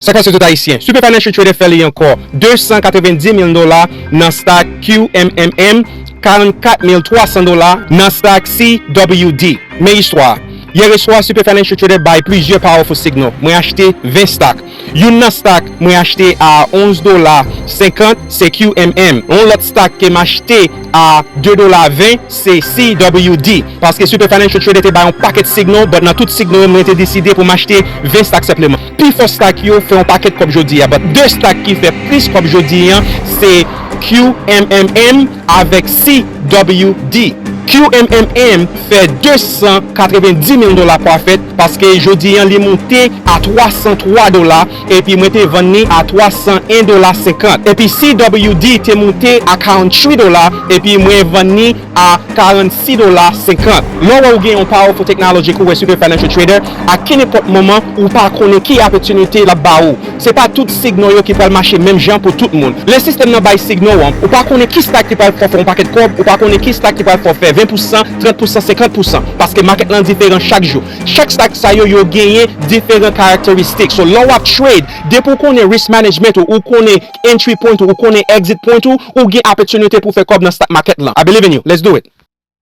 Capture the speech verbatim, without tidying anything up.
Sa k pase tout Ayisyen? Super Financial Trader fè li ankò. De san katrevenndis mil dola nan stock Q M M M, karannkat mil twa san dola nan stock C W D. Men istwa. Yè swa, Super Financial Trader bay plizyè powerful signal. Mwen achte ven stock. Youn nan stock mwen achte a onz dola senkant, se Q M M. Yon lòt stock ke m achte a de dola ven, se C W D. Paske Super Financial Trader te bay yon pakèt signal, but nan tout signal yo, mwen te deside pou m achte ven stock senpleman. Pifò stock yo fè yon pakèt kòb jodi a, but de stock ki fè plis kòb jodi a, se Q M M M avèk C W D. Q M M M fè de san katrevenndis mil dola pwafèt, paske jodi a li moute a twa san twa dola, epi mwen te vann li a twa san en dola senkant. Epi C W D te moute a karanntrè dola, epi mwen vann li a karannsis dola senkant. Lè w wè w gen yon powerful technology kou wè Super Financial Trader, a kenenpòt moman, ou pa konnen ki opportunity l ap ba ou. Se pa tout signal yo ki pral mache menm jan pou tout moun. Lè sistèm nan bay signal an, ou pa konnen ki stock ki pral fè w fè yon pakèt kòb, ou pa konnen ki stock ki pral fè w fè ven pousan, trant pousan, senkant pousan. Paske market lan diferan chak jou. Chak stock sa yo, yo genyen diferan karakteristik. So, lè w ap trade, depi w konnen risk management ou, ou konnen entry point ou, ou konnen exit point ou, ou gen opportunity pou fè kòb nan stock market lan. I believe in you. Let's do it.